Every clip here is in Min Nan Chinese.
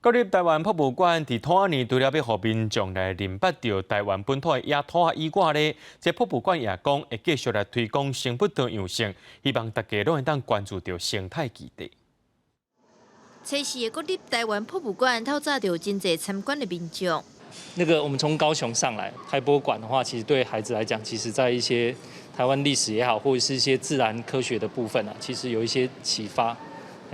國立臺灣博物館佇兔仔年除了欲予民眾來認捌著臺灣本土的野兔仔以外咧，這博物館也講會繼續來推廣生物多樣性，希望大家攏會當關注著生態議題。初四的國立臺灣博物館透早就有真濟參觀的民眾。那個我們從高雄上來台博館的話，其實對孩子來講，其實在一些台灣歷史也好，或者是一些自然科學的部分啊，其實有一些啟發。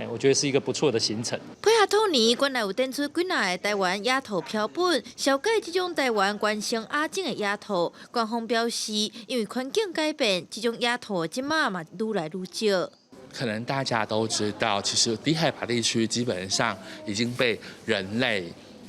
我覺得是一個不錯的行程。配合兔年，館內有展出幾若个臺灣野兔標本，紹介這種臺灣原生亞種的野兔。官方表示，因為環境改變，這種野兔這馬嘛愈來愈少。可能大家都知道，其實低海拔地區基本上已經被人類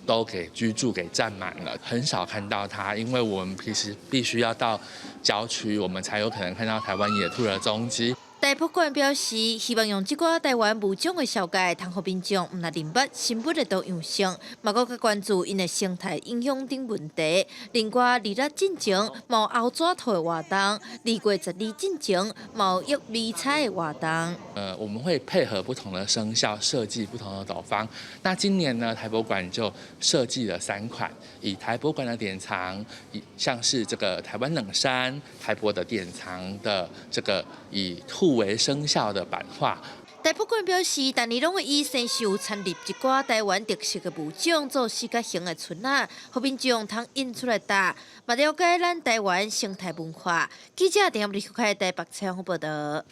都給居住給佔滿了，很少看到它。因為我們平時必須要到郊區，我們才有可能看到台灣野兔的蹤跡。台博館表示，希望用這寡臺灣物種的紹介，通予民眾毋但認捌生物的多樣性，嘛閣較關注𪜶的生態影響等問題。另外，2六進前嘛有烏紙兔的活動，2月12進前嘛有玉米菜的活動。我們會配合不同的生肖設計不同的斗方。那今年呢，台博館就設計了三款，以台博館的典藏，以像是這個台灣冷杉，台博的典藏的這個以兔為生肖的版畫。台博館表示，逐年攏會以生肖摻入一寡臺灣特色的物種做四角形的春仔，予民眾通印出來貼，嘛了解咱臺灣生態文化。記者鄭立開台北採訪報道。